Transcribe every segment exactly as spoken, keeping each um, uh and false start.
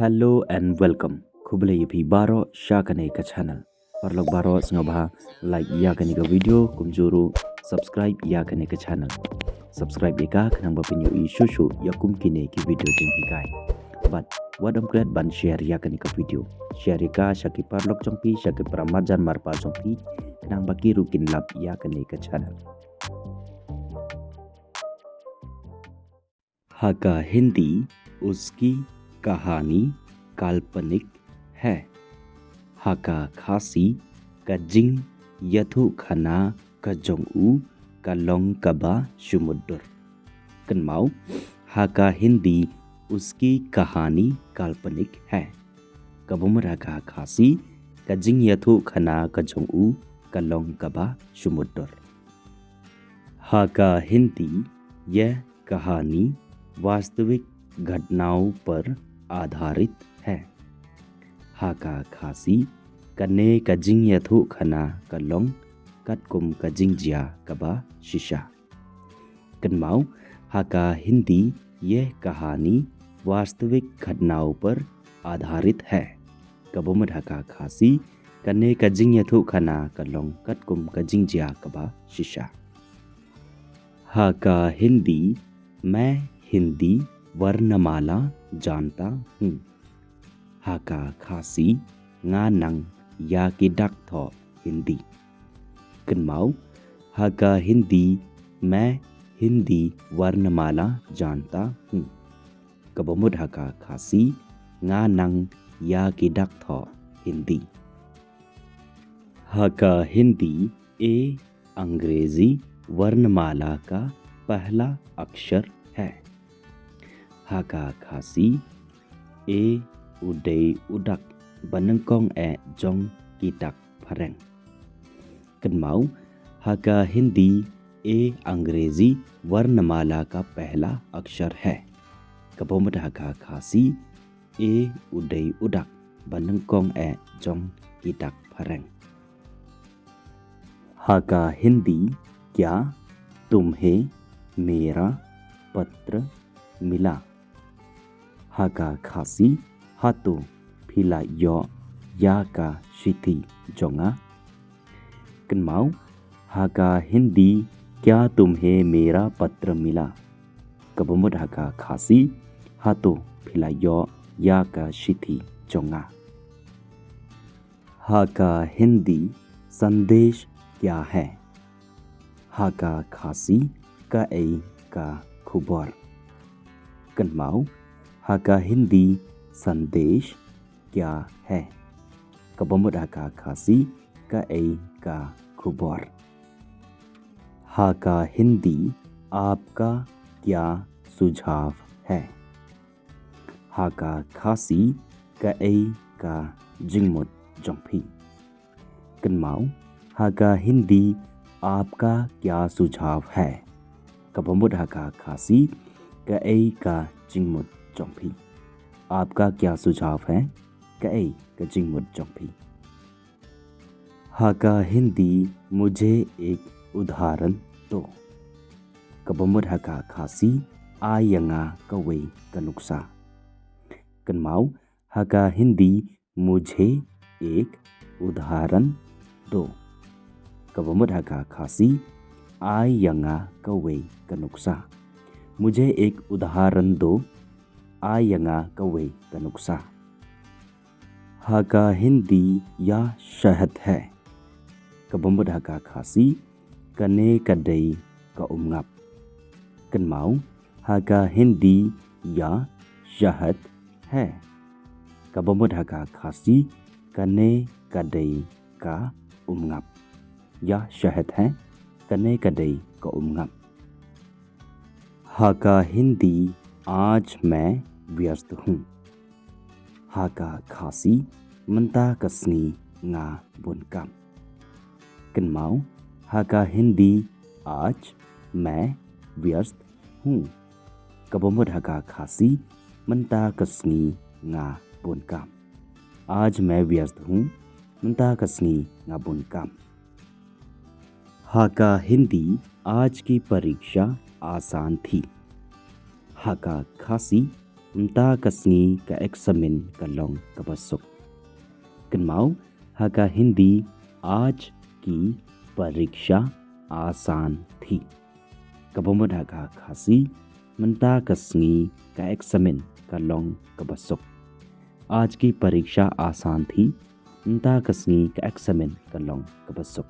Hello and welcome. Khublei ïa phi baroh sha kane ka channel. Paralok baroh sngewbha like ïa kane ka video kumjuh ruh subscribe ïa kane ka channel. Subscribe ïa ka khnang ba phin ïohi shuh shuh ïa kum kine ki video jinghikai. Bad wat ym klet ban share ïa kane ka video. Share ïa ka sha ki paralok jong phi, sha ki para marjan marpa jong phi khnang ba ki ruh kin lap ïa kane ka channel. Ha ka Hindi, उसकी कहानी काल्पनिक है. Ha ka Khasi, ka jingïathuhkhana ka jong u ka long kaba shu mutdur. Kynmaw, ha ka Hindi, उसकी कहानी काल्पनिक है. Kaba mut ha ka Khasi, ka jingïathuhkhana ka jong u ka long kaba shu mutdur. Ha ka Hindi, यह कहानी वास्तविक घटनाओं पर आधारित है. Ha ka Khasi, kane ka jingïathuhkhana ka long katkum ka jingjia kaba shisha. Kynmaw, ha ka Hindi, यह कहानी वास्तविक घटनाओं पर आधारित है. Kaba mut ha ka Khasi, kane ka jingïathuhkhana ka long katkum ka jingjia kaba shisha. Ha ka Hindi, मैं हिंदी वर्णमाला जानता हूँ. Ha ka Khasi, nga nang ïa ki dak thoh Hindi. Kynmaw, ha ka Hindi, मैं हिंदी वर्णमाला जानता हूँ. Kaba mut ha ka Khasi, nga nang ïa ki dak thoh Hindi. Ha ka Hindi, ए अंग्रेजी वर्णमाला का पहला अक्षर है. Ha ka Khasi, A u dei u dak ba nyngkong eh jong ki dak phareng. Kynmaw, ha ka Hindi, A अंग्रेजी वर्णमाला का पहला अक्षर है. Kaba mut ha ka Khasi, A u dei u dak ba nyngkong eh jong ki dak phareng. Ha ka Hindi, क्या तुम्हें मेरा पत्र मिला? Ha ka Khasi, hato phi la ïoh ïa ka shithi jong nga? Kynmaw, ha ka Hindi, क्या तुम्हें मेरा पत्र मिला? Kaba mut ha ka Khasi, hato phi la ïoh ïa ka shithi jong nga? Ha ka Hindi, संदेश क्या है? Ha ka Khasi, kaei ka khubor? Kynmaw, ha ka Hindi, संदेश क्या है? Kaba mut ha ka Khasi, kaei ka khubor? Ha ka Hindi, आपका क्या सुझाव है? Ha ka Khasi, kaei ka jingmut jong phi? Kynmaw, ha ka Hindi, आपका क्या सुझाव है? Kaba mut ha ka Khasi, kaei ka jingmut jong phi? आपका क्या सुझाव है? Kaei ka jingmut jong phi? Ha ka Hindi, मुझे एक उदाहरण दो. Kaba mut ha ka Khasi, ai ïa nga kawei ka nuksa. Kynmaw, ha ka Hindi, मुझे एक उदाहरण दो. Kaba mut ha ka Khasi, ai ïa nga kawei ka nuksa. मुझे एक उदाहरण दो, ai ïa nga kawei ka nuksa. Ha ka Hindi, यह शहद है. Kaba mut ha ka Khasi, kane ka dei ka umngap. Kynmaw, ha ka Hindi, यह शहद है. Kaba mut ha ka Khasi, kane ka dei ka umngap. यह शहद है, kane ka dei ka umngap. Ha ka Hindi, आज मैं व्यस्त हूँ. Ha ka Khasi, mynta ka sngi nga bun kam. Kynmaw, ha ka Hindi, आज मैं व्यस्त हूँ. Kaba mut ha ka Khasi, mynta ka sngi nga bun kam. आज मैं व्यस्त हूँ, mynta ka sngi nga bun kam. Ha ka Hindi, आज की परीक्षा आसान थी. Ha ka Khasi, Mynta ka sngi ka eksamin ka long kaba suk. Kynmaw, ha ka Hindi, आज की परीक्षा आसान थी. Kaba mut ha ka Khasi, mynta ka sngi ka eksamin ka long kaba suk. आज की परीक्षा आसान थी. Mynta ka sngi ka eksamin ka long kaba suk.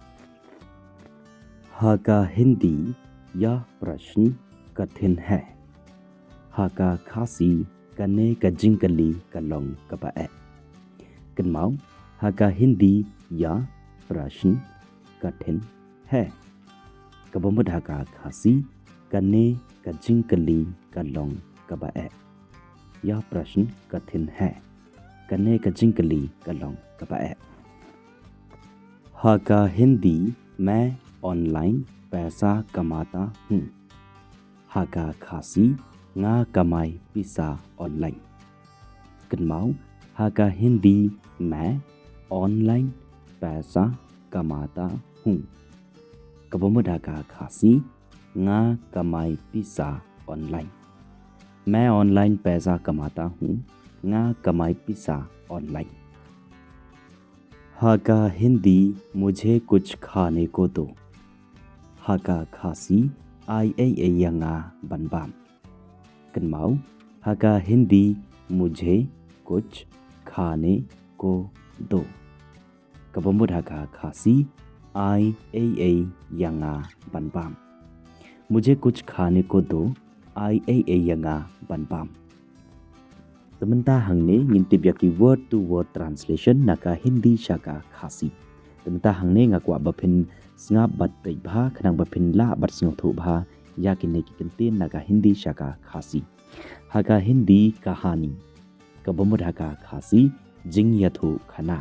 Ha ka Hindi, यह प्रश्न कठिन है. Ha ka Khasi, kane ka jingkylli ka long kaba eh. Kynmaw, ha ka Hindi, यह प्रश्न कठिन है. Kaba mut ha ka Khasi, kane ka jingkylli ka long kaba eh. यह प्रश्न कठिन है. Kane ka jingkylli ka long kaba eh. Ha ka Hindi, मैं ऑनलाइन पैसा कमाता हूँ. Ha ka Khasi, nga kamai pisa online. Kynmaw, ha ka Hindi, मैं ऑनलाइन पैसा कमाता हूँ. Kaba mut ha ka Khasi, nga kamai pisa online. मैं ऑनलाइन पैसा कमाता हूँ. Nga kamai pisa online. Ha ka Hindi, मुझे कुछ खाने को दो. Ha ka Khasi, ai ei ei ïa nga ban bam. Kynmaw, ha ka Hindi, मुझे कुछ खाने को दो. Kaba mut ha ka Khasi, ai ei ei ïa nga ban bam. मुझे कुछ खाने को दो, ai ei ei ïa nga ban bam. Te mynta hangne ngin tip ïa ki word to word translation na ka Hindi sha ka Khasi. Te mynta hangne nga kwah ba phin sngap bad peit bha khnang ba phin lah bad sngewthuh bha ïa kine ki kyntien na ka Hindi sha ka Khasi. Ha ka Hindi, कहानी. Kaba mut ha ka Khasi, jingïathuhkhana.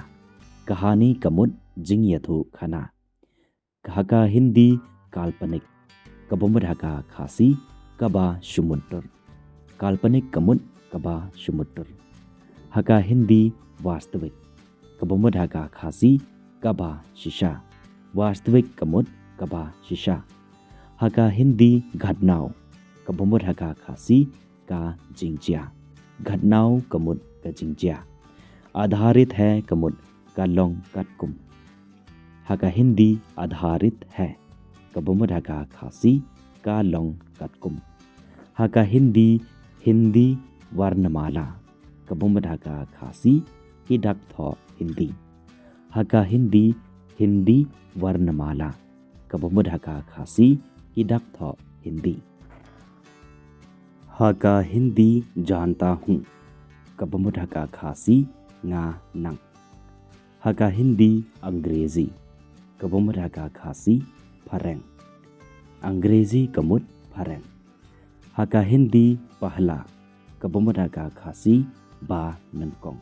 कहानी ka mut jingïathuhkhana. Ha ka Hindi, काल्पनिक. Kaba mut ha ka Khasi, kaba shu mutdur. काल्पनिक ka mut kaba shu mutdur. Ha ka Hindi, वास्तविक. Kaba mut ha ka Khasi, kaba shisha. वास्तविक ka mut kaba shisha. Ha ka Hindi, घटनाओं. Kaba mut ha ka Khasi, ka jingjia. घटनाओं ka mut ka jingjia. आधारित है ka mut ka long katkum. Ha ka Hindi, आधारित है. Kaba mut ha ka Khasi, ka long katkum. Ha ka Hindi, हिंदी वर्णमाला. Kaba mut ha ka Khasi, ki dak thoh Hindi. Ha ka Hindi, हिंदी वर्णमाला. Kaba mut ha ka Khasi, ki dak thoh Hindi. Ha ka Hindi, जानता हूँ. Kaba mut ha ka Khasi, nga nang. Ha ka Hindi, अंग्रेजी. Kaba mut ha ka Khasi, phareng. अंग्रेजी ka mut phareng. Ha ka Hindi, पहला. Kaba mut ha ka Khasi, ba nyngkong.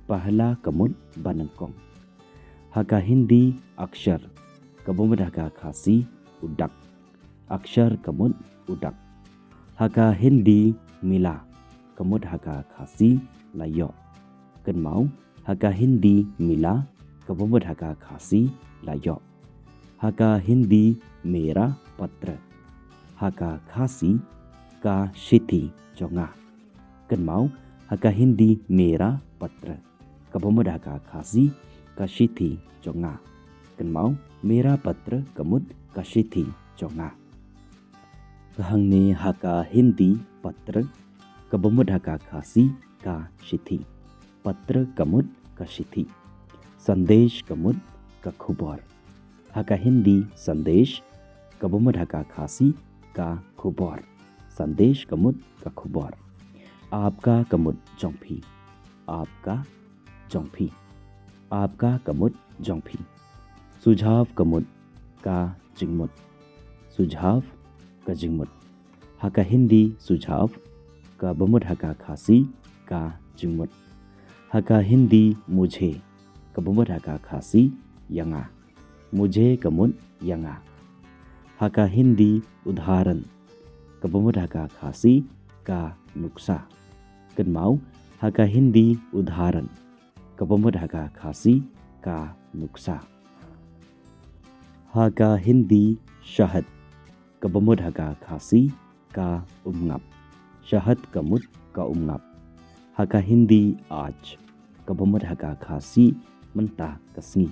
पहला ka mut ba nyngkong. Ha ka Hindi, अक्षर. Kaba mut ha ka Khasi, u dak. अक्षर ka mut u dak. Ha ka Hindi, मिला. Ka mut ha ka Khasi, la ïoh. Kynmaw, ha ka Hindi, मिला. Kaba mut ha ka Khasi, la ïoh. Ha ka Hindi, मेरा पत्र. Ha ka Khasi, ka shithi jong nga. Kynmaw, ha ka Hindi, मेरा पत्र. Kaba mut ha ka Khasi, ka shithi jong nga. Kynmaw, मेरा पत्र ka mut ka shithi jong nga. Te hangne ha ka Hindi, पत्र. Kaba mut ha ka Khasi, ka shithi. पत्र ka mut ka shithi. संदेश ka mut ka khubor. Ha ka Hindi, संदेश. Kaba mut ha ka Khasi, ka khubor. संदेश ka mut ka khubor. आपका ka mut jong phi. आपका, jong phi. आपका ka mut jong phi. सुझाव ka mut ka jingmut. सुझाव ka jingmut. Ha ka Hindi, सुझाव. Kaba mut ha ka Khasi, ka jingmut. Ha ka Hindi, मुझे. Kaba mut ha ka Khasi, ïa nga. मुझे ka mut ïa nga. Ha ka Hindi, उदाहरण. Kaba mut ha ka Khasi, ka nuksa. Kynmaw, ha ka Hindi, उदाहरण. Kaba mut ha ka Khasi, ka nuksa. Ha ka Hindi, शहद. Kaba mut ha ka Khasi, ka umngap. शहद ka mut ka umngap. Ha ka Hindi aaj, kaba mut ha ka Khasi mynta ka sngi.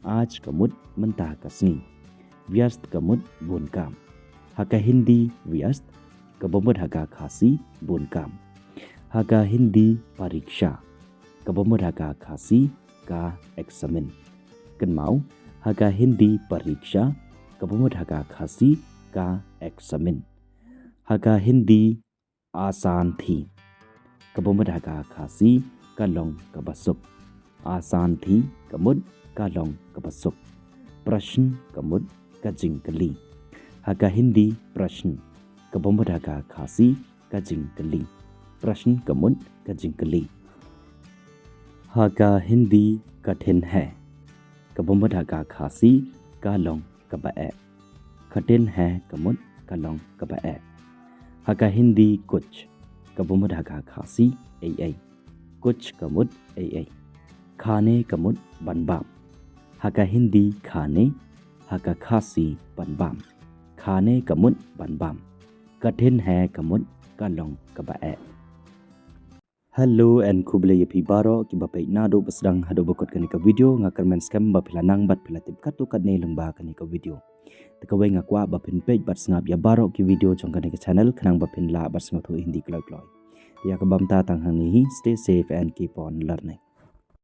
Aaj ka mut mynta ka sngi. Vyast ka mut bun kam. Ha ka Hindi vyast, kaba mut ha ka Khasi bun kam. Ha ka Hindi pariksha, kaba mut ha ka Khasi ka eksamin. Kynmaw, ha ka Hindi pariksha, kaba mut ha ka Khasi ka eksamin. Ha ka Hindi asan thi, kaba mut ha ka Khasi ka long kaba suk. Asan thi ka mut ka long kaba suk. Prashn ka mut ka jingkylli. Ha ka Hindi prashn, kaba mut ha ka Khasi ka jingkylli. Prashn ka mut ka jingkylli. Ha ka Hindi kathin hai, kaba mut ha ka Khasi ka long kaba eh. Kathin hai ka mut ka long kaba eh. Ha ka Hindi kuch, kaba mut ha ka Khasi ei ei. Kuch ka mut ei ei. Khane ka mut ban bam. Ha ka Hindi khane, ha ka Khasi ban bam. Khane ka mut ban bam. Kathin hai ka mut ka long kaba eh. Hello and khublei ïa phi baroh kiba peit naduh ba sdang haduh ba kut kane ka video. Nga kyrmen skhem ba phi la nang bad phi la tip katto katne lyngba kane ka video. Te kawei nga kwah ba phin peit bad sngap ïa baroh ki video jong kane ka channel khnang ba phin lah bad sngewthuh Hindi kloi kloi. Te ïa kaba mynta tang hangne hi, stay safe and keep on learning.